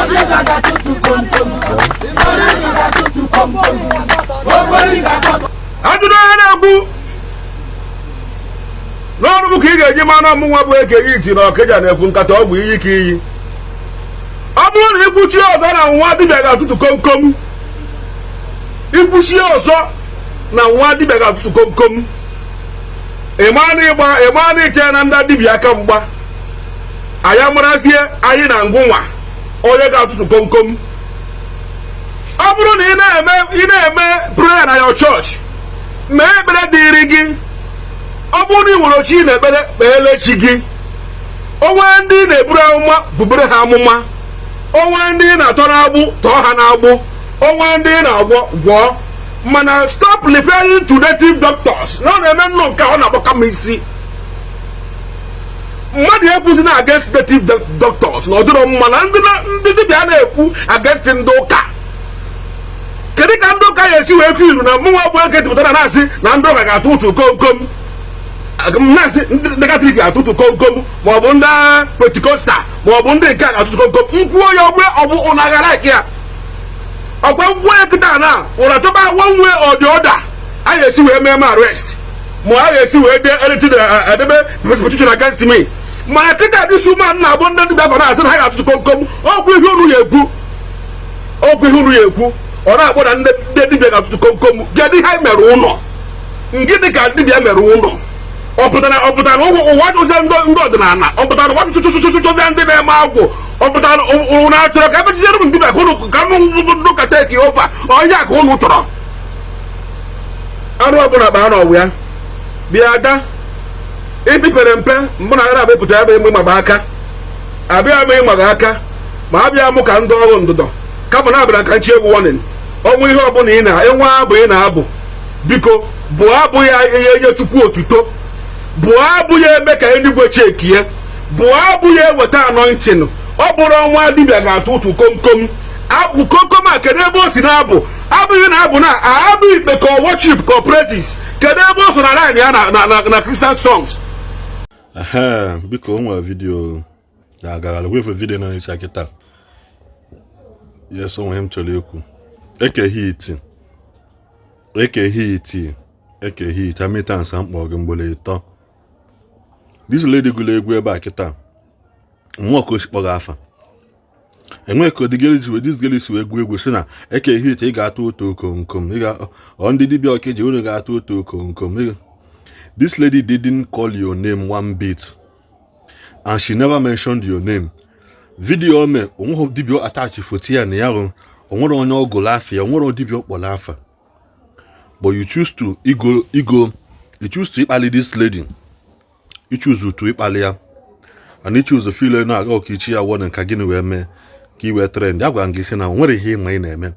Ọkịja ga-atụtụ komkom. Ndị ga-atụtụ komkom. Ogboli ga-atụtụ. Ajụjụ onye na-ekwu n'ọrụ bụ ka ị ga-eji mara ọmụnwa bụ Eke Hit na Ọkịja na-ekwu nkata ọgwụ iyi ka iyi. Ọ bụrụ na ikwuchi ọzọ na nwa dibịa ga-atụtụ komkom, ikwuchi ọzọ na nwa dibịa ga-atụtụ komkom, ịma na ịgba, ịma na iche na ndị dibịa aka mgba. Anyị amarazie anyị na ngụnwa onye ga-atụtụ komkom. Ọ bụrụ na ị na-eme prayer na your church, mee ekpere dịrị gị. Ọ bụrụ na ị nwere chi na ekpere, kpeele chi gị. O nwee ndị ị na-eburu amụma, bubere ha amụma. O nwee ndị ị na-atọ n'agbụ, tọọ ha n'agbụ. O nwee ndị ị na-agwọ, gwọọ. Mana stop referring to native doctors na ọ na-eme nnụ nke a, ọ na-agbaka m isi. Mmadụ ekwuzi na against native doctors na ọ dịrọ mma na ndị dibịa na-ekwu against ndị ụka. Kedu ka ndị ụka ya esi wee fiilu na mụnwa bụ Eke pụtara na-asị na ndị ụka ga-atụ ụtụ komkom, na-asị ndị Katọlik ga-atụ ụtụ komkom, maọbụ ndị Pentecostal, maọbụ ndị nke a ga-atụtụ komkom? Nkwuo ya, ọ bụ ụna aghara eke ya ọkwa. Nkwuo ya kịta na ụra tọba one way or the other, a ga-esi wee mee m arrest, ma a ga-esi wee dee anything, edebe petition against me. Mana kịta this woman na-abụ ndị dibịa afọ na-asị na ha ga-atụtụ komkom. Okwu ihe unu ya ekwu, okwu ihe unu ya ekwu, ọ na-akpọ na ndị dibịa ga-atụtụ komkom. Kedu ihe anyị mere ụlọ? Ngịnị ka dibịa mere ụlọ? Ọ pụtara ụwa chụzie ndị ọdịnala? Ọ pụtara ụwa chụchụchụchụchụzie ndị na-eme agwụ? Ọ pụtara ụnụ achọrọ ka emechiziere m dibịa ka ụnụ ka ndị ụka take over? Onye a ka ụnụ chọrọ? Arụ ọbụla kpaa n'ọgwụ ya bịa. Ada ibipere mpe mbụ na agara abịpụta ebe ịmụ ịmagba aka abịa m ịmaga aka, ma abịa mụ ka ndị ọrụ ndụdọ kama na abịara ka nchi egwu warning. Ọnwụ ihe ọbụla ị na-enwe abụ ị na-abụ, biko bụọ abụ ya ihe nye Chukwu otuto, bụọ abụ ya eme ka eluigwe chekie, bụọ abụ ya eweta anointing. Ọ bụrụ ọnwa dibịa ga-atụ ụtụ komkom, abụ komkom a, kedu ebe o si na-abụ? Abụghị na abụ na abụ ikpe ka ọ worship ka ọ praises? Kedu ebe o so na line ya na Christian songs? Ehe, biko, o nwere video ga-agagharị wefe video na-echa kịta. Yes, o nwere m chọrọ ikwu. Eke Hit, Eke Hit, Eke Hit, how many times m kpọrọ gị? Mgbere ịtọ. This lady gụrụ egwu ebe a kịta, mmụọ ka o si kpọrọ afa enweghị ka this girl si wee gụọ egwu si na Eke Hit, ị ga-atụ ụtụ komkom, ị ga ọ ndị dibịa Ọkịja, unu ga-atụ ụtụ komkom. This lady didn't call your name one bit and she never mentioned your name. Video ome onweghị dibịa attach foto ya na ya rụ. Onwere onye ọ gụrụ afa ya, onwere dibịa ọ kpọrọ afa, but you choose to igo igo, you choose to ịkpali this lady, you choose to ịkpali ya and you choose to feel na aga ọka ichi ya warning ka gịnị wee mee ka ị wee trend. Agwara m gị sị na o nwere ihe ịma ị na-eme,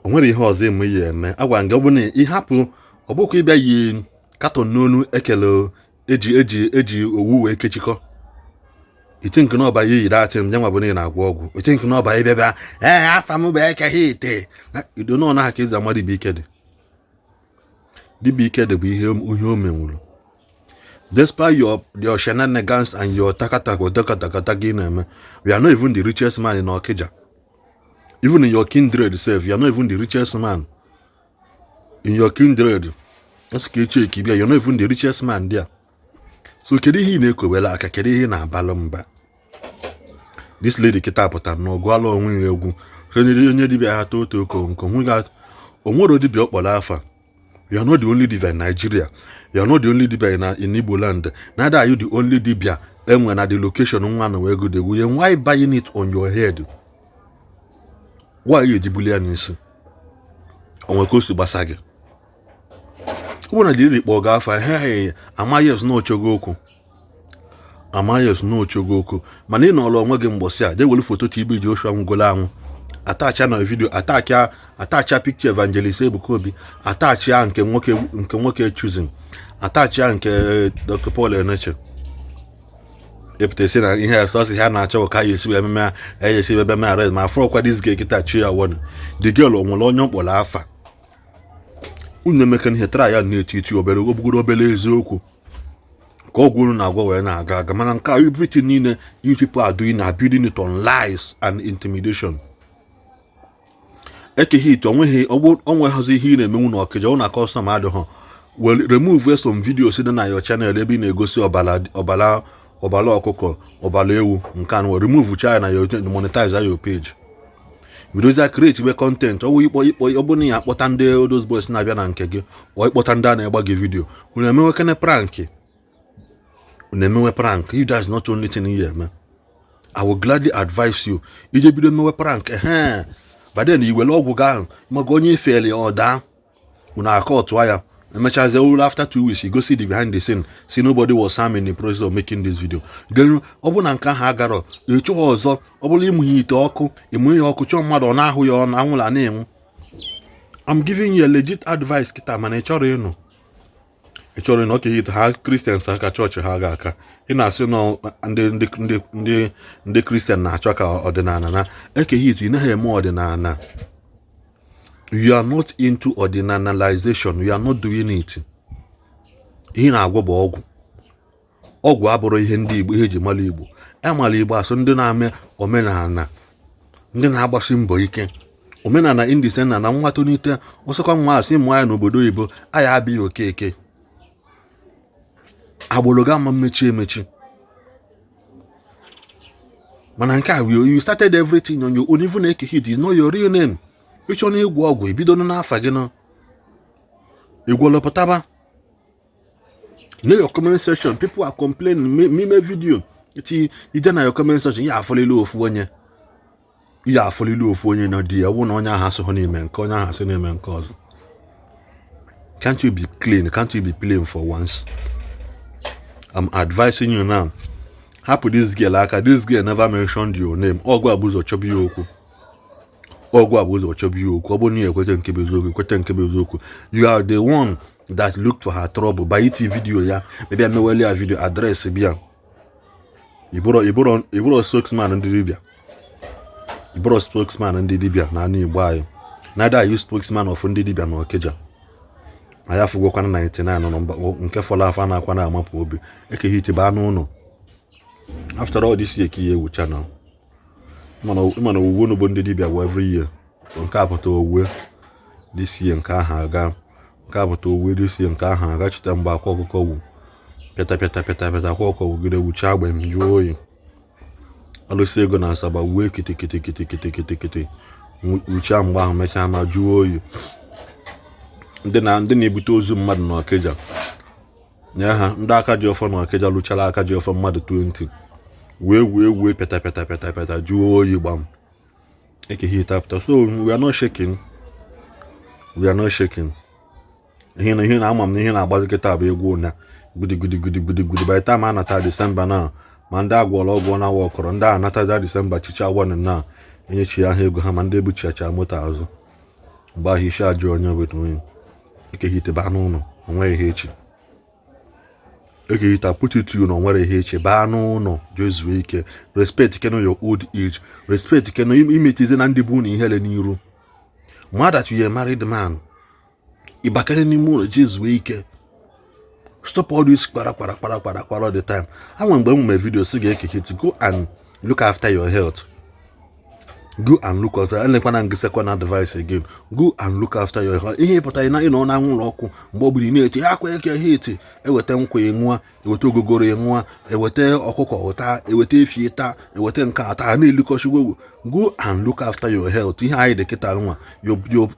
o nwere ihe ọzọ ịma ị ya eme. Agwara m gị, ọ bụ na ịhapụ ọ bụkwa ịbịa yi carton n'onu ekele eji owu wee kechikọ iti nke n'ọba ya yiri atị m ya nwa bụ na ị na-agwọ ọgwụ iti nke n'ọba ịbịa bịa. Ee, afa m bụ Eke Hit. Ido nọ na ka ezi ama dibịa ike dị. Dibịa ike dị bụ ihe o menwuru despite your shenanigans and your takataka takatakata gị na-eme. You are not even the richest man in Okija. Even in your kindred sef, you are not even the richest man in your kindred. That's ka eche ka bịa. You're not even the richest man there, so kedu ihe ị na-ekowere aka? Kedu ihe ị na-abalụ mba? This lady kịta pụtara na ọgụala onwe ya egwu onye dibịa ha too too kom ga o nwere dibịa ọ kpọrọ afa. You are not the only dibia in Nigeria. You are not the only dibia in Igbo land. Neither are you the only dibia enwe na the location nwa na wee gụde egwu. Why buying it on your head? Why you ejibuli ya n'isi onwe ka o si gbasa gị? Ọ bụrụ na dịrị kpọọ gị afa, he amaghị na ochogo okwu, amaghị na ochogo okwu, mana ị nọrọ onwe gị mgbọsị a jee were foto TB Joshua nwugolo anwụ atacha na video, atacha picture Evangelist Ebuka Obi, atacha nke nwoke Chosen, atacha nke Dr. Paul Eneche, epụta esi na ihe sọsị ha na-achọ ka ya esi wee ememe ya esi ebe eme arrest ma afọrọkwa this girl kịta chi ya wọnụ. The girl o nwere onye mkpọrọ afa? Unu emeka ihe tara ya na-eti eti obere ogbugoro obere eziokwu. Ka ọgwụ unu na-agwọ wee na-aga aga. Mana nke a, everything niile you people are doing are building it on lies and intimidation. Eke Hit, onweghị onweghịzi ihe ị na-emenwu na Ọkịja. Ọ na customer adịghọ. Well, remove some videos dị na your channel ebe ị na-egosi ọbala, ọbala, ọbala ọkụkọ, ọbala ewu. Nke a, remove cha na your monetize your page. Bidozia create ibe content. Ọwụ ịkpọ ịkpọ, ọ bụrụ na ya akpọta ndị those boys na-abịa na nke gị, ọ ịkpọta ndị a na-egba gị video, unu emewe kene prank, unu emewe prank. If that's not only thing you eme, I will gladly advise you ije bido mewe prank. Ehe, but then iwere ọgwụ gị ahụ maka onye ifeli, ọ daa, unu akọtụa ya. Emechazie uru after 2 weeks, you go see the behind the scene, see nobody was harmed in the process of making this video. Then ọ bụ na nke ahụ agarọ echu ha ọzọ, ọ bụrụ ịmụ ite ọkụ, ịmụ ihe ọkụ, chọọ mmadụ ọ na-ahụ ya ọnụ anwụla na-enwu. I'm giving you a legit advice kịta, mana ị chọrọ ịnụ, ị chọrọ ịnụ. Eke Hit, ha Christians aka chọọchị ha ga-aka ị na-asị nọ ndị ndị ndị ndị ndị Christian na-achọ ka ọdịnala na. Eke Hit, ị naghị eme ọdịnala. You are not into ordinalization. You are not doing it. Ihe na-agwọ bụ ọgwụ. Ọgwụ abụrụ ihe ndị Igbo, ihe eji mara Igbo. Amara Igbo asụ ndị na-eme omenala, ndị na-agbasi mbọ ike. Omenala indisen na nwa tonite ọsọkwa nwa asị mụọ ya n'obodo oyibo, aya abịghị Okeke agbụrụ ga ama mmechi emechi. Mana nke a, you started everything on your own. Even Eke Hit is not your real name. Ịchọ na ịgwọ ọgwụ, ibido n'afa gị nọ igwọlọpụtaba na your comment section. People are complaining n'ime video iti ije na your comment section. Ya afọlili ofu onye, ya afọlili ofu onye nọ di ya wụ na onye ahụ asịghị n'ime nke onye ahụ asị n'ime nke ọzọ. Can't you be clean? Can't you be plain for once? I'm advising you now, hapụ this girl aka. This girl never mentioned your name. Ọgụ abụ ụzọ chọba ya okwu, ọgwụ abụ ụzọ chọba ya okwu. Ọ bụrụ na ya ekweta nke bụ eziokwu, ekweta nke bụ eziokwu. You are the one that looked for her trouble by iti video ya, bịa meweli ya video address. Bịa, ịbụrụ spokesman ndị dibịa, ịbụrụ spokesman ndị dibịa na anụ Igbo anyị. Neither are you spokesman of ndị dibịa na Okija. Anyị afụgokwana 99 nọ mba nke fọrọ afọ na-akwa na-amapụ obi. Eke Hit, baa n'ụlọ. After all this year ka ihe ewu channel, ịma na owuwe unu bụ ndị dibịa bụ every year. Nke a pụta owuwe this year, nke ahụ aga. Nke a pụta owuwe this year, nke ahụ aga. Cheta mgbe akwa ọkụkọ wu pịata pịata pịata pịata, akwa ọkụkọ wugide wuchaa agbe m jụọ oyi. Alụsị ego na Asaba wuo kiti kiti kiti kiti kiti kiti, wuchaa mgbe ahụ, mechaa ma jụọ oyi. Ndị na ndị na-ebute ozu mmadụ n'Ọkịja nye ha, ndị aka ji ọfọ n'Ọkịja lụchara aka ji ọfọ mmadụ 20, wee wee wee pịata pịata pịata pịata, jụọ oyi gbam. Eke Hit apụta. So we are not shaking, we are not shaking. Ihe na ihe na ama m na ihe na-agbazi kịta bụ egwu ụnya gudi gudi gudi gudi gudi. By the time a nata December na ma ndị agwọrọ ọgwụ na awa ọkọrọ, ndị a anataza December chicha wan na enyechi ha ego ha, ma ndị ebuchiacha moto azụ mgbe ahụ isi ajụ onye ọbụla onye. Eke Hit, baa n'ụlọ, onweghị ihe echi. Eke Hit, put it to you na onwere ihe echi. Baa n'ụlọ, jee zuo ike. Respect keno your old age, respect keno imetize na ndị bụ unu ihere n'iru ma that you are a married man. Ịbakere n'ime ụlọ, jee zuo ike. Stop all this kpara kpara kpara kpara kpara all the time. Anwe mgbe m mee video si ga Eke Hit, go and look after your health. Go and look after, elekwana ngị second advice again, go and look after your health. Ihe ịpụta na ịnọ na anwụrụ ọkụ mgbe ọ bụla ị na-eti akwa. Eke Hit, eweta nkwa ịṅụa, eweta ogogoro ịṅụa, eweta ọkụkọ ụta, eweta efi taa, eweta nke ata na-elikọchigwo. Go and look after your health. Ihe anyị dị kịta nwa,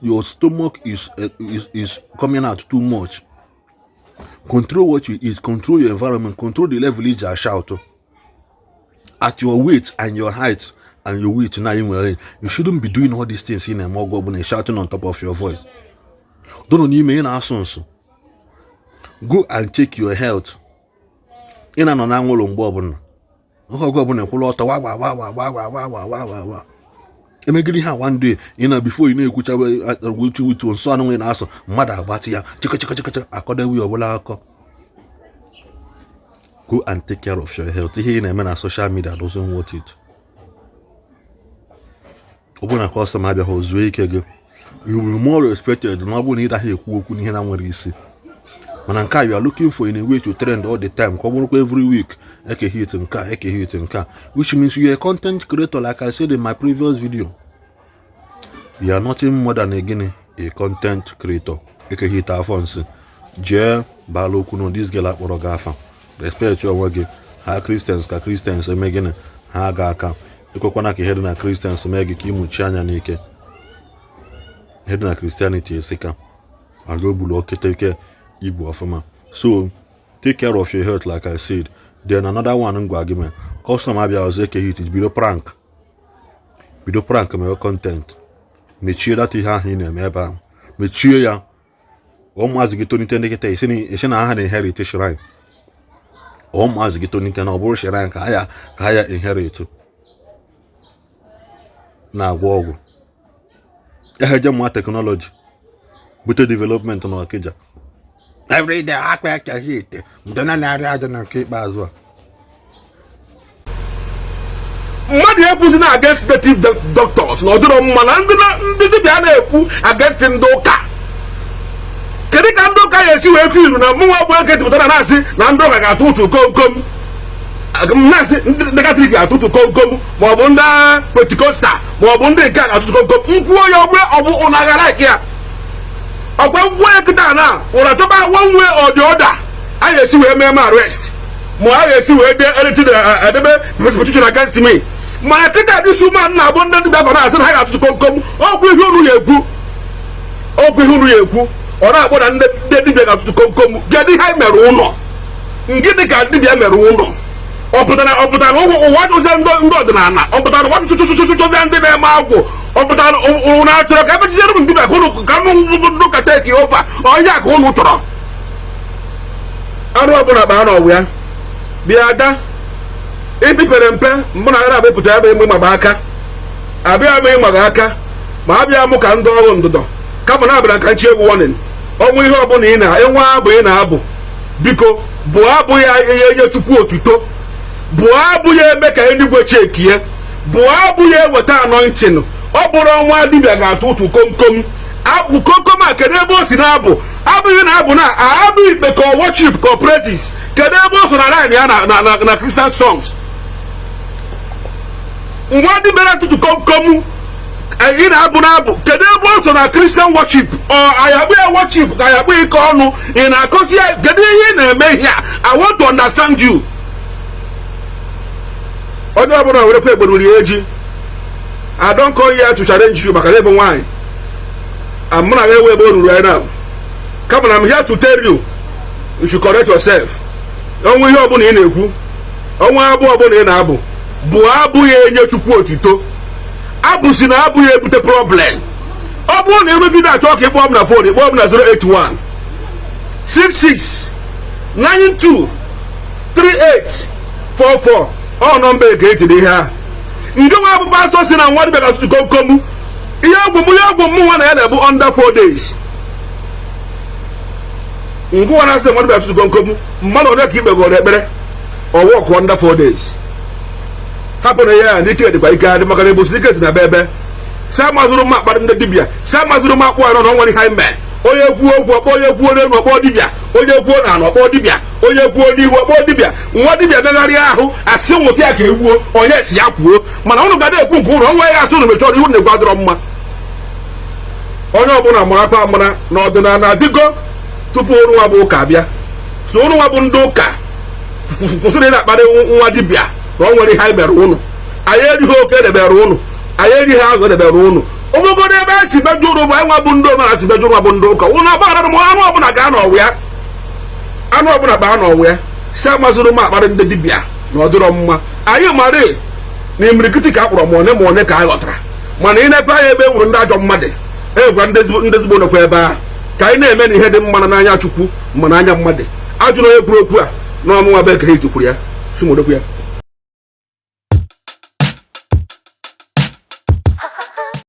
your stomach is coming out too much. Control what you eat, control your environment, control the level iji ashout. At your weight and your height and your weight now you nwere, you shouldn't be doing all these things ị na-eme ọgwụ ọbụla, shouting on top of your voice. Dono n'ime ị na-asụ nsụ. Go and check your health. Ị na-anọ na anwụrụ mgbe ọbụla, oge ọbụla ekwụla ọtọ wa wa wa wa wa wa wa wa wa wa wa. Emegide ihe a one day, ị na before ị na-ekwucha wutu wutu nsọ anụ ị na-asụ, mmadụ agbatị ya chịkọ chịkọ chịkọ chịkọ akọdewe ya ọbụla akọ. Go and take care of your health. Ihe ị na-eme na social media doesn't worth it. Ọ bụrụ na customer abịaghị, zuo ike gị. You will be more respected na ọ bụrụ na ị daghị ekwu okwu n'ihe na nwere isi. Mana nke a, you are looking for in a way to trend all the time, ka ọ bụrụkwa every week Eke Hit nke a, Eke Hit nke a, which means you are a content creator. Like I said in my previous video, you are nothing more than a gịnị? A content creator. Eke Hit, afọ nsị jee baala okwu na this girl akpọrọ gị afa. Respect onwe gị. Ha Christians ka Christians eme gịnị? Ha aga aka. Ekwekwana ka ihe dị na Christians mee gị ka ịmụchi anya n'ike. Ihe dị na Christianity esika aga ogbulu okete ike igbu ọfụma. So take care of your health, like I said. Then another one m gwa gị, mee customer abịa ọzọ, Eke Hit, bido prank, bido prank, mee content. Mechie data ihe ahụ ị na-eme ebe ahụ, mechie ya. Ụmụazị gị tonite ndị kịta isi na ha na-inherit shrine. Ụmụazị gị tonite na ọ bụrụ shrine ka ha ya inherit na-agwọ ọgwụ ehe. Je mụọ technology, bute development na Ọkịja. Everyday akpa Eke Hit ndị na-arịa aja na nke ikpeazụ a. Mmadụ ekwuzi na against native doctors na ọ dịrọ mma na ndị dibịa na-ekwu against ndị ụka. Kedu ka ndị ụka ya esi wee fiilu na mụnwa bụ Eke pụtara na-asị na ndị ụka ga-atụ ụtụ komkom, na-asị ndị Katọlik ga-atụ ụtụ komkom, maọbụ ndị Pentecostal, maọbụ ndị nke a ga-atụ ụtụ komkom? Nkwuo ya, ọ bụ ụna aghara ike ya ọkwa. Nkwuo ya kịta na ụra chọba one way or the other a ga-esi wee mee m arrest, ma a ga-esi wee dee anything, edebe petition against me. Mana kịta this woman na-abụ ndị dibịa afọ na-asị na ha ga-atụtụ komkom. Okwu ihe unu ya ekwu, okwu ihe unu ya ekwu, ọ na-akpọ na ndị dibịa ga-atụtụ komkom. Kedu ihe anyị mere ụlọ? Gịnị ka dibịa mere ụlọ? Ọ pụtara ụwa chụzie ndị ọdịnala? Ọ pụtara ụwa chụchụchụchụchụzie ndị na-eme agwụ? Ọ pụtara ụnụ achọrọ ka emechiziere m dibịa ka ụnụ ka ndị ụka take over? Onye a ka ụnụ chọrọ? Arụ ọbụla kpaa n'ọgwụ ya. Bịa ada, ibipere mpe mbụ na ara abịpụta ebe ịgba ịgba aka abịa m ịgbaga aka ma abịa mụ ka ndị ọrụ ndụdọ kama na abịara ka nchi egwu warning. Ọnwụ ihe ọbụla ị na-enwe abụ ị na-abụ, biko bụ abụ ya ihe nye Chukwu otuto, bụ abụ ya eme ka eluigwe chekie, bụ abụ ya eweta anointing. Ọ bụrụ ọnwa dibịa ga-atụ ụtụ komkom, abụ komkom a, kedu ebe o si na-abụ? Abụghị na abụ na abụ ikpe ka worship ka praises. Kedu ebe o so na line ya na Christian songs? Nwa dibịa na-atụtụ komkom ị na-abụ na-abụ, kedu ebe o so na Christian worship? Ọ ayakpụ ya worship ka ayakpụ ike ọnụ ị na-akọzi ya? Kedu ihe ị na-eme ihe a? I want to understand you. Onye ọbụla werekwa egbere rie ji. I don't call here to challenge you maka na ebe nwaanyị mụ na ewe ebe o ruru right now, kama na I'm here to tell you, you should correct yourself. Ọnwụ ihe ọbụla ị na-ekwu, ọnwa abụ ọbụla ị na-abụ, bụ abụ ya enye Chukwu otito. Abụ si na abụ ya ebute problem. Ọ bụrụ na ebe video achọ ka ịkpọọ m na phone, ịkpọọ m na 081 66 92 38 44. Ọ nọmba eke etiri ihe ahụ. Ndị nwa bụ pastọ si na nwa dibịa ga-atụtụ komkom, ihe ọgwụ m, ihe ọgwụ m nwa na ya na-ebu under 4 days. Ngụwa na asị nwa dibịa atụtụ komkom, mmadụ onye ka ikpe gọrọ ekpere ọwụ ọkụ under 4 days? Hapụ na ya n'ike dịkwa ike adị maka na ebusi ike dị na be ebe si amazụrụ m akparị ndị dibịa, si amazụrụ m akpụ anọ na ọ nwere ihe anyị mee. Onye kwuo okwu ọkpọ, onye kwuo n'elu ọkpọ dibịa, onye kwuo na ala ọkpọ dibịa, onye kwuo n'ihu ọkpọ dibịa. Nwa dibịa megharịa ahụ, asị nwụta ya ka egbuo onye si ya kwuo. Mana ụnụ ga na-ekwu nke ụnụ onwe ya atụ ụnụ mechọrọ ihu na-ekwu adịrọ mma. Onye ọbụla marakwa amara na ọdịnala adịgo tupu ụnụ nwa bụ ụka bịa. So ụnụ nwa bụ ndị ụka, kwụsịrị na-akparị nwa dibịa na ọ nwere ihe anyị mere ụnụ. Anyị erighị oke edebere ụnụ, anyị erighị azụ edebere ụnụ. Ogogodo ebe anyị si mejọ ụnụ bụ anyị nwa bụ ndị omenala si mejọ ụnụ bụ ndị ụka. Ụnụ agbaghara m. Anụ ọbụla gaa n'ọwụ ya, anụ ọbụla baa n'ọwụ ya. Si amazụrụ m akparị ndị dibịa na ọ dịrọ mma. Anyị mara na imirikiti ka a kpọrọ ma one ma one ka anyị ghọtara, mana ị na-epe anya ebe e nwere ndị ajọ mmadụ egwa ndị ezigbo nọkwa ebe ahụ. Ka anyị na-eme na ihe dị mma n'anya Chukwu ma n'anya mmadụ. Ajụrụ onye kwuru okwu a na ọmụnwa bụ Eke Hit kwuru ya. Chimodokwu ya.